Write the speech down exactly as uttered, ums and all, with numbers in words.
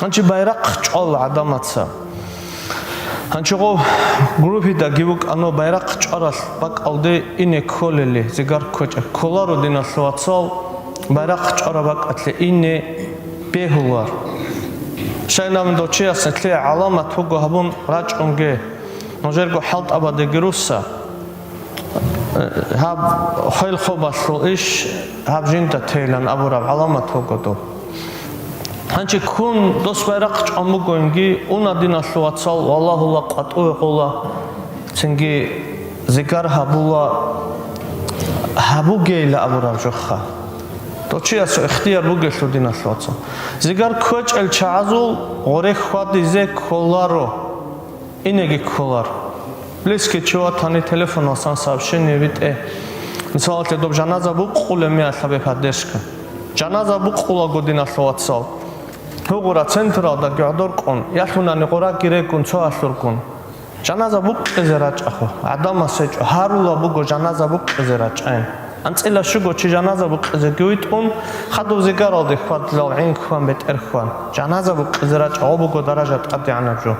Гьанчи байрахъ чӀвала гӀадамаца. Гьанчи гъов группида гив вукӀано байрахъ чӀварал бакӀалде ине кколели, зигар кквечӀеб кколаро, диналъул вацал, байрахъ чӀвараб бакӀалъе ине бегьулар. Шайнаб дов чияс нилъее гӀаламат буго гьабун рачӀунге, нужерго хӀалтӀабадеги русса. Гьаб хвел-хобалъул иш гьаб жинда тейилан абураб гӀаламат буго доб. Гьанчи ккун дос байрахъ чӀван бугоинги, уна, диналъул вацал, валагьула, къватӀуве гъула, цинги зигар гьабула, гьабугейила абураб жоха. Дов чиясул ихтияр бугелъул, диналъул вацал. Зигар кквечӀел чагӀазул гъоре хьвадизе кколаро. Инеги кколар. Близкий чи ватани, телефоналсан сообщение битӀе. Мисалалъе, доб жаназа букъулеб меялъ гьабе поддержка. Жаназа букъулаго, диналъул вацал, гьугъура централда гӀодор кӀун, ялъунани гъураги регун, цо гьалъургун. Жаназа букъизе рачӀахъо, гӀадамас гьечӀо, гьарула буго жаназа букъизе рачӀайин. АнцӀила щуго чи жаназа букъизеги витӀун, хадув зигаралде хьвадилал гӀин хьван, бетӀер хьван. Жаназа букъизе рачӀа, гъо буго даража тӀадегӀанаб жо.